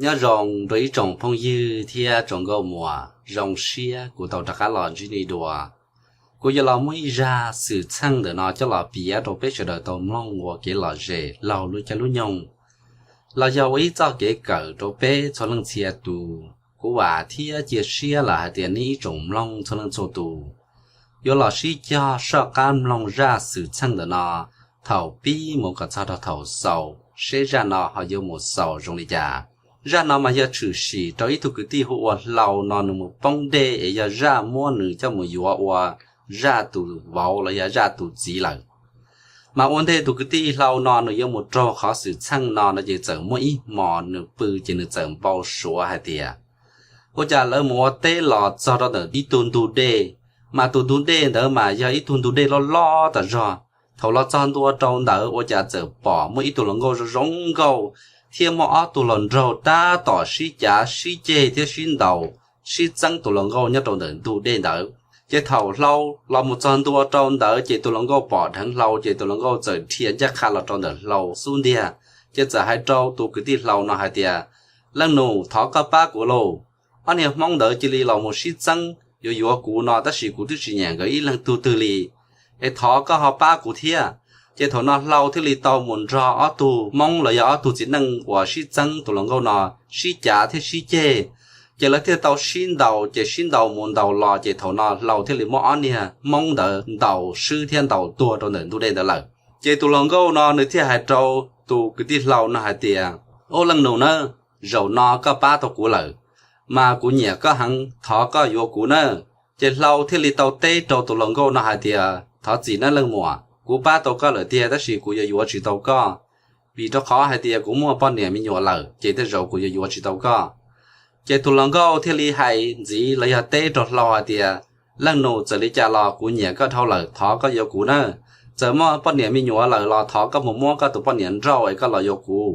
Nyob zoo rau ib tsoom phooj ywg thiab tsoom nkauj muam, zoo siab kuv tau rov qab los ntsib nej dua. Kuv yuav los muab ib zaj xwm txheej ntawm no coj los piav rau peb sawv daws tau mloog ua kev lom zem laug lub caij lub nyoog, los yog ua ib txoj kev kawm rau peb txhua leej txhia tus. Kuv vam thiab cia siab lawm hais tias nej ib tsoom mloog txhua leej txhua tus yuav los sib cog soj qab mloog zaj xwm txheej ntawm no thaum pib mus kom txog rau thaum xaus, seb zaj no ho yuav mus xaus zoo li cas. Zaj no mas yog tshwm sim rau ib tug kwv tij hu ua Hlau no nws mus poob dej es yog zaj muab nws coj mus yuav ua zaj tus vauv los yog zaj tus txiv lawm. Mas ua ntej tus kwv tij Hlau no nws yuav mus raug qhov xwm txheej no no ces txawm muaj ib hmo nws pw ces nws txawm npau suav hais tias ua cas lawv mus ua teb los txog rau ntawm ib tug ntug dej, mas tus ntug dej ntawd mas yog ib tug ntug dej loj loj tas zog. Thaum los txog ntua rau ntawd ua cas txawm pom muaj ib tug hluas nkauj zoo zoo nkauj thiab muaj ob tug hluas nraug tab tom sib cav sib ceg thiab sib ntaus sib txeeb tus hluas nkauj nyob rau ntawm ntug dej ntawd. Ces thaum Hlau los mus txog ntua rau ntawd ces tus hluas nkauj pom dheev Hlau ces tus hluas nkauj txawm dhia ncaj qha los rau ntawm Hlau xub ntiag, ces txawm hais rau tus kwv tij Hlau no hais tias, Leej nus, thov koj pab kuv lauj. Ob niag Hmoob ntawd cia li los mus sib txeeb yuav yuav kuv no tab sis kuv twb tsis nyiam nkawd ib leeg tug twg li, es thov koj ho pab kuv thiab. Ces thaum no Hlau thiaj li tau mus nrog ob tug Hmoob los yog ob tug txiv neej uas sib txeeb tus hluas nkauj no sib cav thiab sib ceg, ces lawv thiaj tau sib ntaus, ces sib ntaus mus ntaus los ces thaum no Hlau thiaj li muab ob niag Hmoob ntawd ntaus swb thiab ntaus tuag rau ntawm ntug dej ntawd lawm. Ces tus hluas nkauj no nws thiaj hais rau tus kwv tij Hlau no hais tias, Ub leej nus na, zaum no koj pab tau kuv lawm, mas kuv nyiam koj heev, thov koj yuav kuv na. Ces Hlau thiaj li tau teb rau tus hluas nkauj no hais tias, Thov txim nawb leej muam, kuv pab tau koj lawm tiag tab sis kuv yuav yuav tsis tau koj, vim rau qhov hais tias kuv muaj poj niam me nyuam lawm ces tej zaum kuv yuav yuav tsis tau koj. Ces tus hluas nkauj thiaj li hais ntxiv los yog teb rau Hlau hais tias, Leej nus, txawm li cas los kuv nyiam koj dhau lawm, thov koj yuav kuv na. Txawm muaj poj niam me nyuam lawm los thov koj mus muab koj tus poj niam nrauj es koj los yuav kuv.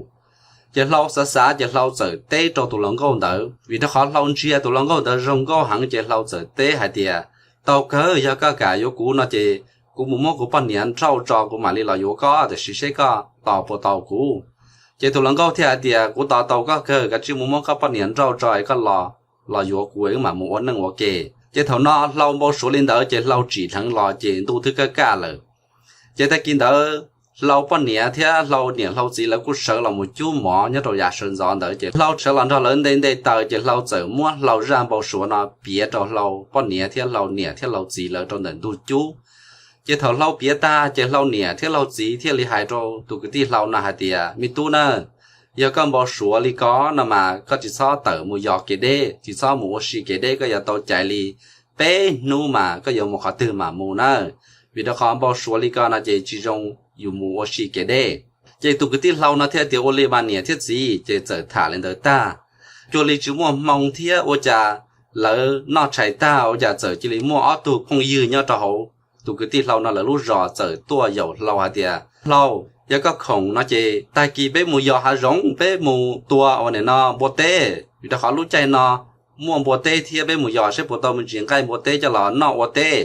Ces Hlau xav xav ces Hlau txawm teb rau tus hluas nkauj ntawd, vim rau qhov Hlau ntsia tus hluas nkauj ntawd zoo nkauj heev ces Hlau txawm teb hais tias, Tau kawg, yog koj kam yuav kuv no ces kuv mus muab kuv poj niam nrauj tso kuv mam li los yuav koj, tiam sis seb koj tos puas tau kuv. Ces tus hluas nkauj thiaj hais tias, Kuv tos tau koj kawg, kav tsij mus muab koj poj niam nrauj tso es koj los, los yuav kuv wb mam mus ua neej ua ke. Ces thaum no Hlau npau suav li ntawd ces Hlau tsim dheev los ces ntuj twb kaj kaj lawm. Ces tag kis ntawd Hlau poj niam thiab Hlau niam Hlau txiv lawv kuj sawv los mus cub mov nyob rau yav sawv ntxov ntawd ces Hlau sawv los nrog lawv nte nte taws ces Hlau txawm muab Hlau zaj npau suav no piav rau Hlau poj niam thiab Hlau niam thiab Hlau txiv lawv rau ntawm ntug cub. Ces thaum Hlau piav tag ces Hlau niam thiab Hlau txiv thiaj li hais rau tus kwv tij Hlau no hais tias, Me tub na, yog koj npau suav li ko no mas koj tsis txhob tawm mus yos kev deb, tsis txhob mus ua si kev deb, koj yuav tau caiv li peb hnub mas koj yuav mus qhov twg mas mus na, vim rau qhov npau suav li ko no ces tsis zoo yus mus ua si kev deb. Ces tus kwv tij Hlau no thiaj tias, Ua li mas niam thiab txiv. Ces txawm tham li ntawd tag, cuag li tsis muaj hmoo thiab ua cas lawv noj tshais tag ua cas txawm cia li muaj ob tug phooj ywg nyob rau hauv tus kwv tij Hlau no lawv lub zos txawm tuaj yaum Hlau hais tias, Hlau, yog koj khoom no ces tag kis peb mus yos hav zoov, peb mus tua uas nim no npua teb, vim rau qhov lub caij no muaj npua teb thiab, peb mus yos seb puas tau me ntsis nqaij npua teb coj los noj ua teb.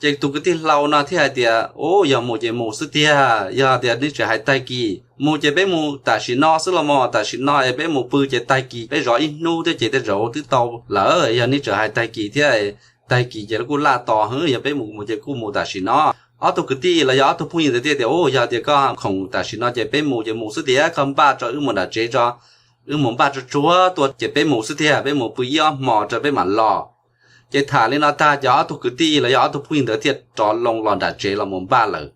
Ces tus kwv tij Hlau no thiaj hais tias, Ub, yog mus ces mus xwb tiag, yog tias neb tseem hais tag kis, mus ces peb mus tam sim no xwb los mas, tam sim no es peb mus pw ces tag kis peb zov ib hnub thiab ces tej zaum twb tau lawm. Yog neb tseem hais tag kis thiab, tag kis ces lawv kuj laj tos heev, yog peb mus mus ces kuj mus tam sim no. Ob tug kwv tij los yog ob tug phooj ywg ntawd thiaj tias, Ub, yog tias koj khoom tam sim no ces peb mus ces mus xwb tiag, koj npaj tso wb mus nram tsev tso, wb mus npaj tsuag tsuag tuaj ces peb mus xwb tiag, peb mus pw ib ob hmo rau peb mam los. Ces tham li no tag ces ob tug kwv tij los yog ob tug phooj ywg ntawd thiaj rov loo los nram tsev los mus npaj lawm.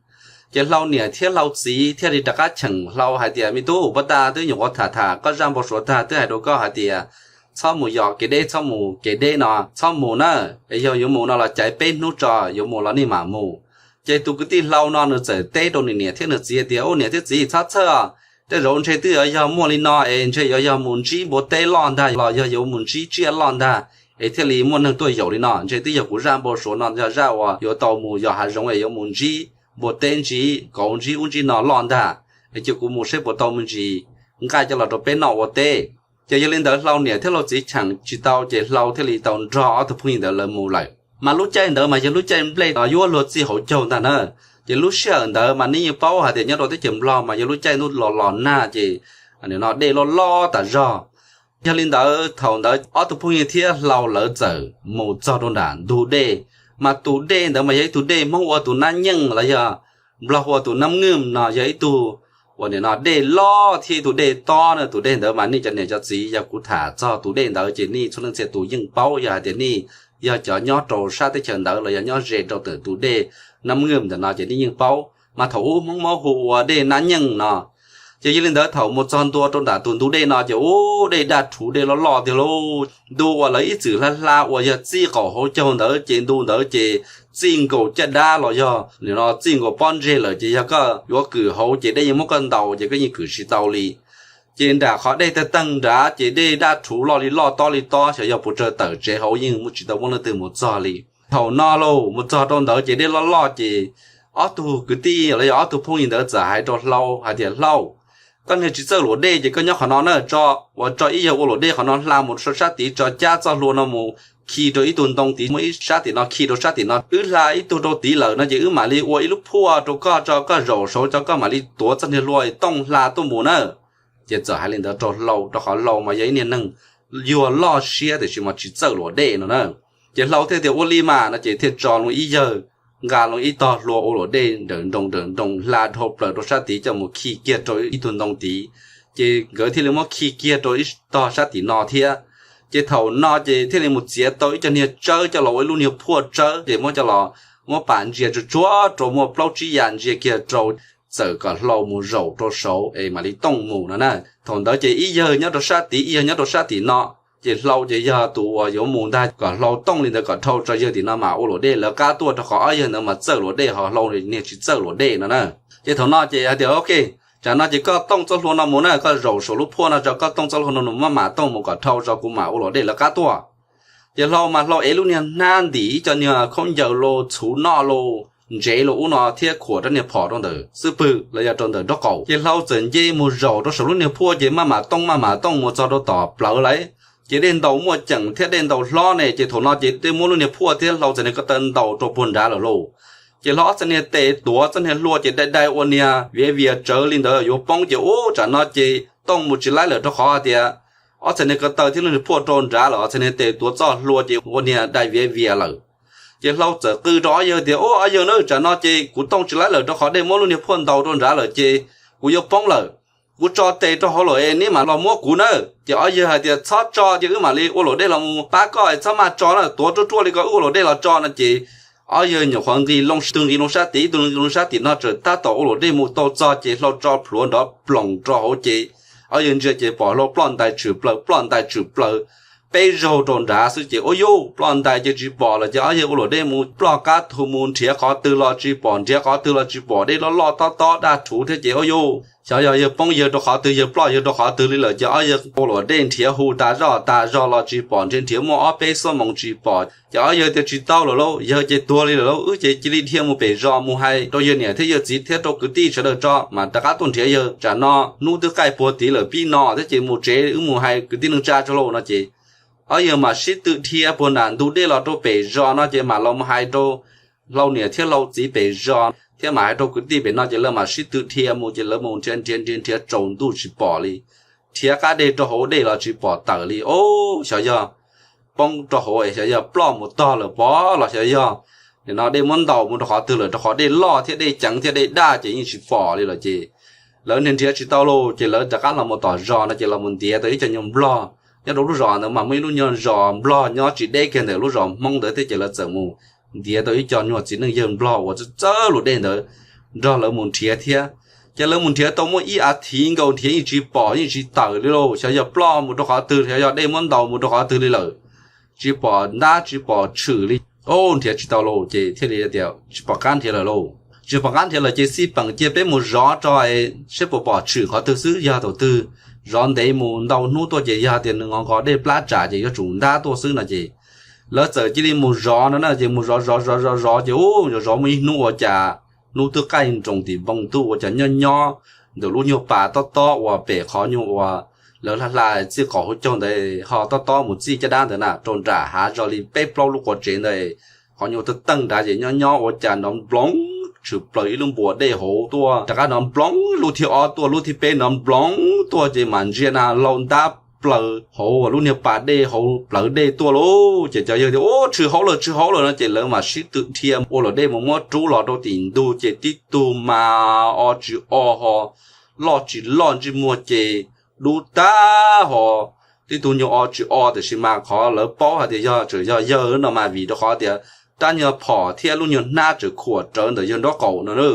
Ces Hlau niam thiab Hlau txiv thiaj li rov qab cheem Hlau hais tias, Me tub, puag ta twb nyuam qhuav tham tham koj zaj npau suav tag, twb hais rau koj hais tias txhob mus yos kev deb, txhob mus kev deb no, txhob mus na. Es yog yuav mus no los caiv peb hnub tso, yuav mus los nej mam mus. Ces tus kwv tij Hlau no nws txawm teb rau nws niam thiab nws txiv tias, Ub, niam thiab txiv, txhob txhawj, tej zaum ntshe twb yuav yog muaj li no es ntshe yuav yog mus ntsib npua teb loj ntag los yog yuav mus ntsib tsiaj loj ntag es thiaj li muaj neeg tuaj yaum li no. Ntshe twb yog kuv zaj npau suav no yog zaj uas yuav tau mus yos hav zoov es yuav mus ntsib npua teb, ntsib kauv, ntsib ub ntsib no loj ntag, es cia kuv mus seb puas tau me ntsis nqaij coj los rau peb noj ua teb. Ces yog li ntawd Hlau niam thiab Hlau txiv cheem tsis tau ces Hlau thiaj li tau nrog ob tug phooj ywg ntawd lawv mus lawm. Mas lub caij ntawd mas yog lub caij nplej yuav luag txij hauv caug ntag na. Ces lub sij hawm ntawd mas nej yeej paub hais tias nyob rau teb chaws Nplog mas yog lub caij ntuj los los nag ces nim no dej loj loj tas zog. Yog li ntawd thaum ntawd ob tug phooj ywg thiab Hlau lawv txawm mus txog rau nram ntug dej, mas tus dej ntawd mas yog ib tug dej Hmoob ua tus Nab Nyeej los yog Nplog ua tus Nab Nwj no, yog ib tug uas nim no dej loj thiab ib tug dej tob na. Tus dej ntawd mas nej cov niam cov txiv, yog kuv tham txog tus dej ntawd ces nej txhua leej txhia tus yeej paub, yog hais tias nej yog cov nyob rau sab teb chaws ntawd los yog nyob ze rau ntawm tus dej Nab Nwj ntawm no ces nej yeej paub, mas thaum ub Hmoob muab hu ua dej Nab Nyeej no. Ces yog li ntawd thaum mus txog ntua rau nram tus ntug dej no ces ub, dej daj rhuv, dej loj loj tiag lauj. Ntu uas lawv ib txwm hla hla uas yog txij qaum hauv caug ntawd ces ntu ntawd ces txij nkaus caj dab los yog nim no txij nkaus pob ntseg lawm, ces yog koj yuav kwm hauv ces dej yeej muab koj ntaus ces koj yeej kwm tsis tau li. Ces nram qhov dej tag teeg nrad ces dej daj rhuv loj li loj tob li tob, xyov yog puas tsawg tawm tsev hauv yeej tsis tau muaj leej twg mus txog li. Thaum no lauj, mus txog rau ntawd ces dej loj loj ces ob tug kwv tij los yog ob tug phooj ywg ntawd txawm hais rau Hlau hais tias, Hlau, koj niag tsis txawj luam dej ces koj nyob qhov no na, tso, uas tso ib yawg ua luam dej qhov no hla mus rau sab tid, tso cab txoj hlua no mus khi rau ib tug ntoo tid, muab ib sab tim no khi rau sab tim no, wb hla ib tug rau tid lawm no ces wb mam li ua ib lub phuaj rau koj, tso koj zaum saud, tso koj mam li tuav txoj niag hlua tooj hla tuaj mus na. Ces txawm hais li ntawd rau Hlau, rau qhov Hlau mas yog ib niag neeg yuag loj siab tiam sis mas tsis txawj luam dej no na. Ces Hlau thiaj tias, Ua li mas no ces thiaj tso loo ib yawg, nqa loo ib tog hlua ua luam dej nrawm nroos nrawm nroos hla dhau plaws rau sab tid coj mus khi kiag rau ib tug ntoo tid. Ces nkawd thiaj li muab khi kiag rau ib tog sab tim no thiab. Ces thaum no ces thiaj li mus txiav tau ib co niag tsawb coj los ua ib lub niag phuaj tsawb, ces muab coj los, muab pas ntsia tsuag tsuag rau muaj plaub tsib yam ntsia kiag rau, txawm kom Hlau mus zaum rau saud es mam li tooj mus no na. Thaum ntawd ces ib yawg nyob rau sab tid, ib yawg nyob rau sab tim no. Ces Hlau ces yog tus uas yuav mus ntag, kom Hlau tooj li ntawd kom dhau tso, yawg tim no mas ua luam dej lawv qab tuaj, rau qhov ob yawg ntawd mas txawj luam dej, ho Hlau niag tsis txawj luam dej no na. Ces thaum no ces hais tias, Ok, tsam no ces koj tooj txoj hlua no mus na, koj zaum saum lub phuaj no tso, koj tooj txoj hlua no mus, maj mam tooj mus kom dhau tso, kuv mam ua luam dej lawv qab tuaj. Ces Hlau mas Hlau ev lub niag hnab ntim ib co niag khaub ncaws los txhuv noj los ntsev los ub no thiab khuam rab niag phom rau ntawm xub pwg los yog rau ntawm nraub qaum. Ces Hlau txawm nce mus zaum rau saum lub niag phuaj ces maj mam tooj maj mam tooj mus txog rau tom plawv lawm. Ces dej ntaus muaj ceem thiab dej ntaus hlob ne, ces thaum no ces dej muab lub niag phuaj thiab Hlau txhais niag ko taw ntaus rau puag nrad lawm lauj. Ces Hlau ob txhais niag tes tuav txoj niag hlua ces dai dai ua niag viav vias tsawv li ntawd yuav poob, ces ub, tsam no ces tooj mus tsis laib lawm, rau qhov hais tias ob txhais niag ko taw thiab lub niag phuaj rau nrad lawm, ob txhais niag tes tuav txoj hlua ces ua niag dai viav vias lawm. Ces Hlau txawm qw rau ob yawg tias, Ub, ob yawg na, tsam no ces kuv tooj tsis laib lawm, rau qhov dej muab lub niag phuaj ntaus rau nrad lawm ces kuv yuav poob lawm. Kuv tso tes rau hauv lawm es neb mam los muab kuv na. Ces ob yawg hais tias, Txhob tso, ces wb mam li ua luam dej los mus pab koj, txhob maj tso na, tuav ruaj ruaj li ko wb ua luam dej los tso no. Ces ob yawg nyuam qhuav nqis loo, ib tug nqis loo sab tim, ib tug nqis loo sab tim no, txawm tab tom ua luam dej mus tau txog ces Hlau tso plhuav nrov ploom rau hauv ces ob yawg ntsia ces pom Hlau ploj ntais tshwm plaws, ploj ntais tshwm plaws peb zaug rau nrad xwb ces, ub yuj, ploj ntais ces tsis pom lawm. Ces ob yawg ua luam dej mus ploj qab thu mus nrhiav qhov twg los tsis pom, nrhiav qhov twg los tsis pom, dej loj loj tob tob daj rhuv thiab ces, ub yuj, xyov yog yawg poob yawg rau qhov twg, yawg ploj yawg rau qhov twg li lawm. Ces ob yawg ua luam dej nrhiav hu tas zoj tas zog los tsis pom, nrhiav nrhiav muaj ob peb xuab moos tsis pom. Ces ob yawg tias, Tsis tau lawm lauj, yawg ces tuag li lawm lauj, wb ces cia li dhia mus pem zos mus hais rau yawg niam thiab yawg txiv thiab rau kwv tij sawv daws tso mas rov qab tuaj nrhiav yawg. Tsam no hnub twb qaij puag tid lawm, pib no thiab ces mus tsev wb mus hais kwv tij neej tsa tso lauj no ces ob yawg mam sib tw dhia puag nram ntug dej los rau pem zos no ces mam los mus hais rau Hlau niam thiab Hlau txiv pem zos thiab mam hais rau kwv tij pem no ces lawv mam sib tw dhia mus ces lawv mus nrhiav nrhiav nrhiav nrhiav tsaus ntuj tsis pom li. Nrhiav qab deg rau hauv dej los tsis pom tawm li. Ub, xyov yog poob rau hauv es xyov yog ploj mus tog lawm pob los xyov yog nim no dej muab ntaus mus rau qhov twg lawm, rau qhov dej loj thiab dej ceev thiab dej daj ces yeej tsis pom li lawm ces lawv nrhiav nrhiav tsis tau lauj ces lawv rov qab los mus tom zos no ces los mus ntiav tau ib co nyuag nplog. Nyob rau lub zos ntawd mas muaj ib lub nyuag zos nplog nyob tsis deb kiag ntawm lub zos Hmoob ntawd thiab ces lawv txawm mus ntiav tau ib co nyuag txiv neej yawg nplog uas txawj txawj luam dej ntawd nrog lawv mus nrhiav thiab. Ces lawv mus nrhiav tau muaj ib as thiv nkaus nrhiav yeej tsis pom yeej tsis tawm li lauj, xyov yog ploj mus rau qhov twg, xyov yog dej muab ntaus mus rau qhov twg li lawm. Tsis pom ntab tsis pom tshwm li. Ub, nrhiav tsis tau lauj ces thiaj li tias tsis pom qab nrhiav lawm lauj. Tsis pom qab nrhiav lawm ces xij peem cia peb mus zov tso saib puas pom tshwm qhov twg xwb, yog thaum twg zov ntev mus ntau hnub tuaj ces yog tias nws nqos nqos dej plab tsam ces yuav tsum ntab tuaj xwb no ces lawv txawm cia li mus zov no na ces mus zov zov zov zov zov ces ub, zov zov muaj ib hnub ua cas hnub twb qaij nroos tim npoo ntuj ua cas nyob nyob ntawm lub nyuag pas tob tob uas pem qhov nyuag uas lawv hla hla txij qaum hauv caug ntawd ho tob tob mus txij caj dab ntawd na rau nram hav zog li peb plaub lub quav tsev ntawd. Qhov nyuag tawg teeg nrad ces nyob nyob ua cas nrov nploov tshwm plaws ib lub npuas dej hauv tuaj, rov qab nrov nploov lub thib ob tuaj, lub thib peb nrov nploov tuaj ces mam ntsia na Hlau ntab plaws hauv lub niag pas dej hauv plawv dej tuaj lauj. Ces cov yawg tias, Ub, tshwm hauv lawm, tshwm hauv lawm no ces lawv mam sib tw dhia ua luam dej mus muab rub los rau tim ntug ces tib tug mas o tsis o ho loj tsis loj ntsej muag ces dub tag ho, tib tug nyuag o tsis o tiam sis mas qhov lawv paub hais tias yog tseem yog yawg no mas vim rau qhov tias rab nyuag phom thiab lub nyuag hnab tseem khuam rawv ntawm yawg nraub qaum no na.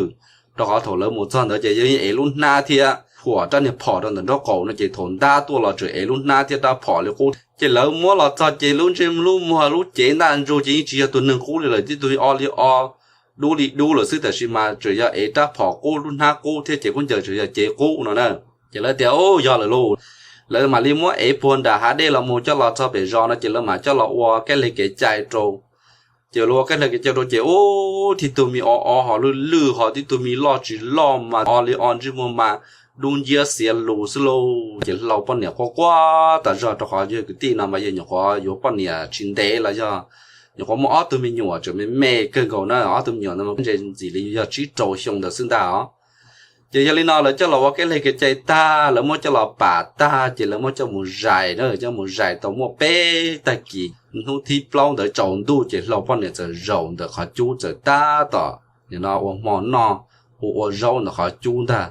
Rau qhov thaum lawv mus txog ntawd ces yawg yeej ev lub hnab thiab khuam rab niag phom rau ntawm nraub qaum no ces thaum ntab tuaj los tseem ev lub hnab thiab rab phom li qub. Ces lawv muab los txog ces lub ntsej lub muag lub cev ntaj ntsug ces yeej tsis yog tus neeg qub li lawm, tib tug o li o, dub li dub lawm xwb, tiam sis mas tseem yog ev rab phom qub lub hnab qub thiab cev khaub ncaws tseem yog cev qub no na. Ces lawv tias, Ub, yog lawm lauj. Lawv mam li muab ev puag nram hav dej los mus coj los txog pem zos no ces lawv mam coj los ua kev lig kev cai rau. Ces lawv ua kev lig kev cai rau ces ub, tib tug me o o ho lwj lwj ho tib tug me loj tsis loj mas o li o ntsej muag mas dub nciab xiav lus xwb lauj. Ces hlau poj niam quaj quaj tas zog rau qhov yog kwv tij no mas yog nyuam qhuav yuav poj niam tsis ntev los yog nyuam qhuav muaj ob tug me nyuam tseem me me kawg nkaus na, ob tug me nyuam ntawd mas ntse ntxim li yog tsib rau xyoo ntawd xwb ntag os. Ces yog li no lawv coj los ua kev lig kev cai tag, lawv muab coj los pam tag ces lawv muab coj mus zais na, coj mus zais tau muaj peb tag kis, hnub thib plaub ntawd tsaus ntuj ces hlau poj niam txawm zaum ntawm qhov cub txawm tab tom nim no ua hmo noj, ua ua zaub ntawm qhov cub ntag.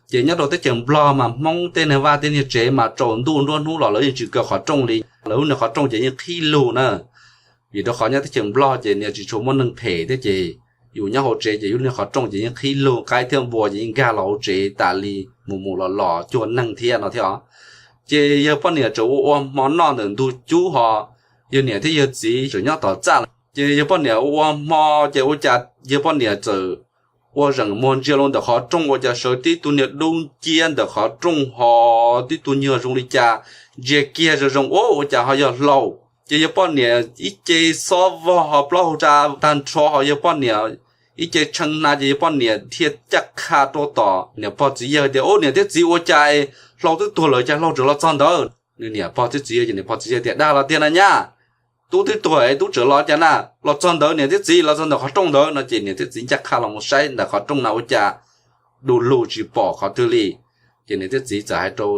Ces nyob rau teb chaws Nplog mas Hmoob tej niag vaj tej niag tsev mas tsaus ntuj nruab hnub los lawv yeej tsis kaw qhov rooj li, lawv lub niag qhov rooj ces yeej qhib lug na. Vim rau qhov nyob teb chaws Nplog ces niag tsis tshua muaj neeg phem thiab ces yus nyob hauv tsev ces yus niag qhov rooj ces yeej qhib lug, qaib thiab npua ces yeej nkag los hauv tsev tas li, mus mus los los cuag neeg thiab no thiab os. Ces yawg poj niam tseem ua ua hmo noj ntawm ntug cub ho yawg niam thiab yawg txiv tseem nyob tom txaj lawm. Ces yawg poj niam ua ua hmo ces ua cas yawg poj niam txawm ua zeem muag ntsia los ntawm qhov rooj ua cas sawv tib tug niag dub nciab ntawm qhov rooj ho tib tug nyuag zoo li cas ntsia kiag zoo zoo ua cas ho yog hlau. Ces yawg poj niam ib ce xob vog ho plaub hau tsa tag nrho ho yawg poj niam ib ce tshee hna ces yawg poj niam dhia ncaj qha rau tom niam pog txiv yawg tias, Ub, niam thiab txiv, ua cas hlau twb tuag lawm cas hlau tseem los txog ntawd? Nws niam pog thiab txiv yawg ces niam pog txiv yawg tias, Dag los tiag na nyab, tub twb tuag es tub tseem los cas na, los txog ntawd niam thiab txiv, los txog ntawm qhov rooj ntawd no. Ces niam thiab txiv ncaj qha los mus saib ntawm qhov rooj na ua cas du lug tsis pom qhov twg li. Ces niam thiab txiv txawm hais rau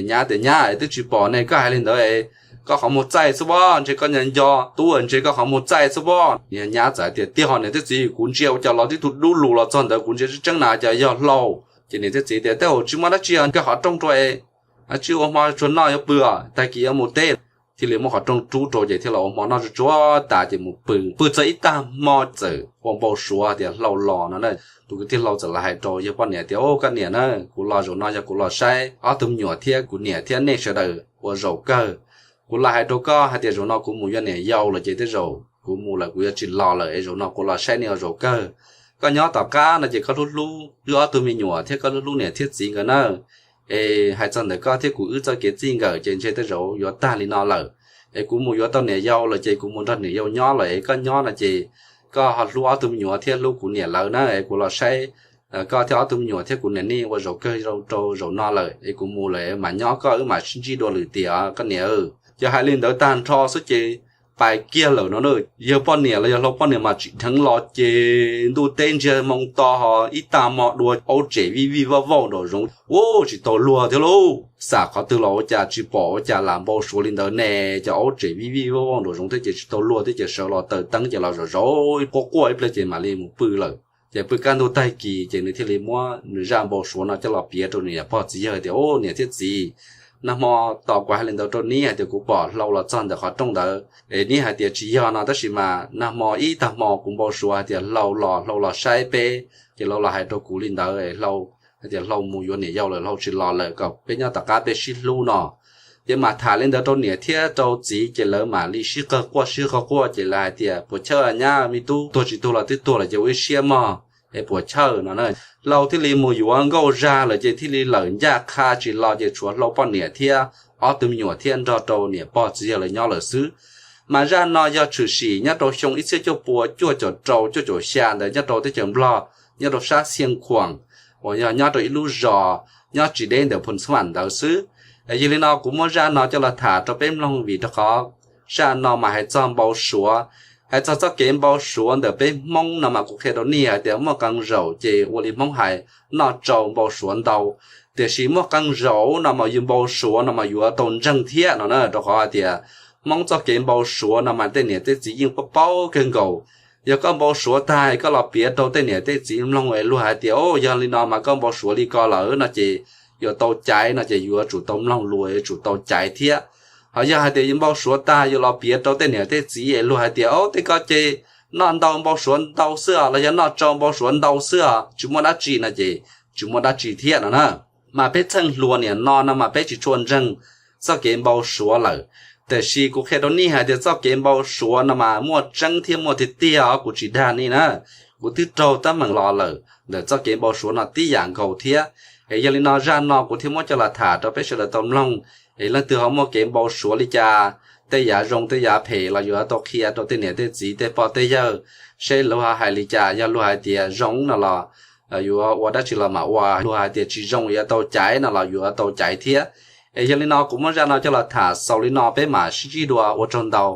nyab tias, Nyab, twb tsis pom ne, koj hais li ntawd es koj qhov muag txaij xwb pob, ntshe koj nco nco tub, ntshe koj qhov muag txaij xwb pob. Niag nyab txawm hais tias, Tiag hos niam thiab txiv, kuv ntsia ua cas los tib tug dub lug los txog ntawd, kuv ntsia tseeb tseeb na cas yog hlau. Ces niam thiab txiv tias, Tej zaum tsis muaj dab tsi, koj qhov rooj rau es tsis ua hmo tsuag noj yuav pw os, tag kis yuav mus teb. Thiaj li muab qhov rooj rub rau ces thiaj los ua hmo noj tsuag tsuag tas ces mus pw. Pw txog ib tag hmo txawm ua npau suav tias hlau los no na. Tus kwv tij hlau txawm los hais rau yawg poj niam tias, Ub, koj niam na, kuv los zaum no yog kuv los saib ob tug me nyuam thiab kuv niam thiab nej sawv daws ua zaum kawg. Kuv los hais rau koj hais tias zaum no kuv mus yuav niam yau lawm ces tej zaum kuv mus lawm kuv yuav tsis los lawm es zaum no kuv los saib nej ua zaum kawg. Koj nyob tom qab no ces koj hlub hlub wb ob tug me nyuam thiab koj hlub hlub niam thiab txiv nkawd na. Es hais txog ntawm koj thiab kuv wb txoj kev txij nkawm ces ntshe tej zaum yuav tag li no lawm. Es kuv mus yuav tau niam yau lawm ces kuv mus nrog niam yau nyob lawm es koj nyob no ces koj ho hlub ob tug me nyuam thiab hlub kuv niam lawv na es kuv los saib koj thiab ob tug me nyuam thiab kuv niam nej ua zaum kawg rau zaum no lawm es kuv mus lawm es mam nyob koj wb mam sib ntsib dua lwm tiam koj niam. Yog hais li ntawd tag nrho xwb ces pais kiag lawm no na. Yawg poj niam los yog hlau poj niam mas tsim dheev los ces ntuj teb ntsiag moo to ho ib tag hmo dua aub tsem vij vij vauj vauj nraum zoov ua tsis tau luag thiab lauj. Xam qhov twg los ua cas tsis pom ua cas lam npau suav li ntawd ne, cov aub tsem vij vij vauj vauj nraum zoov thiab ces tsis tau luag thiab ces sawv los taws teeb ces los zaum zaum quaj quaj ib pliag ces mam li mus pw lawm. Ces pw kaj ntug tag kis ces nws thiaj li muab nws zaj npau suav no coj los piav rau nws niam pog txiv yawg tias, Ub, niam thiab txiv, nag hmo tos kuv hais li ntawd rau neb hais tias kuv pom hlau los txog ntawm qhov rooj ntawd es neb hais tias tsis yog no tab sis mas nag hmo ib tag hmo kuv npau suav hais tias hlau los, hlau los saib peb ces hlau los hais rau kuv li ntawd es hlau hais tias hlau mus yuav niam yau lawm, hlau tsis los lawm kom peb nyob tom qab peb sib hlub no. Ces mam tham li ntawd rau niam thiab rau txiv ces lawv mam li sib qawg quaj sib qawg quaj ces lawv hais tias, Puas chawj nyab, me tub tuag tsis tuag los twb tuag lawm ces ua ib siab mog es puas chawj no na. Hlau thiaj li mus yuav nkauj zag lawm ces thiaj li lawm ncaj qha tsis los ces tshuav hlau poj niam thiab ob tug me nyuam thiab nrog rau niam pog txiv yawg lawv nyob lawm xwb. Mas zaj no yog tshwm sim nyob rau xyoo ib txhiab cuaj pua cuaj caum rau cuaj caum xya ntawd nyob rau teb chaws Nplog, nyob rau sab Xiaj Khuam uas yog nyob rau ib lub zos nyob tsis deb ntawm Phu Xab Vam ntawd xwb. Yog li no kuv muab zaj no coj los tham rau peb mloog vim rau qhov zaj no mas hais txog npau suav, hais txog txoj kev npau suav ntawm peb Hmoob no mas kuv qhia rau nej hais tias muaj qee zaum ces ua li Hmoob hais, noj tsau npau suav ntau. Tiam sis muaj qee zaum no mas yus npau suav no mas yuav tau ntseeg thiab no na, rau qhov hais tias Hmoob txoj kev npau suav no mas tej niam tej txiv yeej paub paub kawg nkaus. Yog koj npau suav tag koj los piav rau tej niam tej txiv mloog es luag hais tias, o, yog li no mas koj npau suav li ko lawm no ces yuav tau caiv no ces yuav tsum tau mloog lus, yuav tsum tau caiv thiab. Ho yog hais tias yus npau suav tag yus los piav rau tej niam tej txiv es luag hais tias, o, tej ko ces noj ntau npau suav ntau xwb os, los yog noj tsau npau suav ntau xwb os, tsis muaj dab tsi no ces tsis muaj dab tsi thiab no na. Mas peb txheej hluas niam no no mas peb tsis tshua ntseeg txoj kev npau suav lawm. Tiam sis kuv qhia rau nej hais tias txoj kev npau suav no mas muaj tseeb thiab muaj tiag tiag os, kuv tsis dag nej na. Kuv twb raug teeb meem los lawm ntawm txoj kev npau suav no tib yam nkaus thiab. Es yog li no zaj no kuv thiaj muab coj los tham rau peb sawv daws tau mloog. Es leej twg ho muaj kev npau suav li cas, tej yav zoo tej yav phem los yuav tau qhia rau tej niam tej txiv tej pog tej yawg seb luag ho hais li cas. Yog luag hais tias zoo no los yuav ua dab tsi los mam ua, luag hais tias tsis zoo yuav tau caiv no los yuav tau caiv thiab. Es yog li no kuv muab zaj no coj los tham xaus li no, peb mam sib ntsib dua, ua tsaug ntau.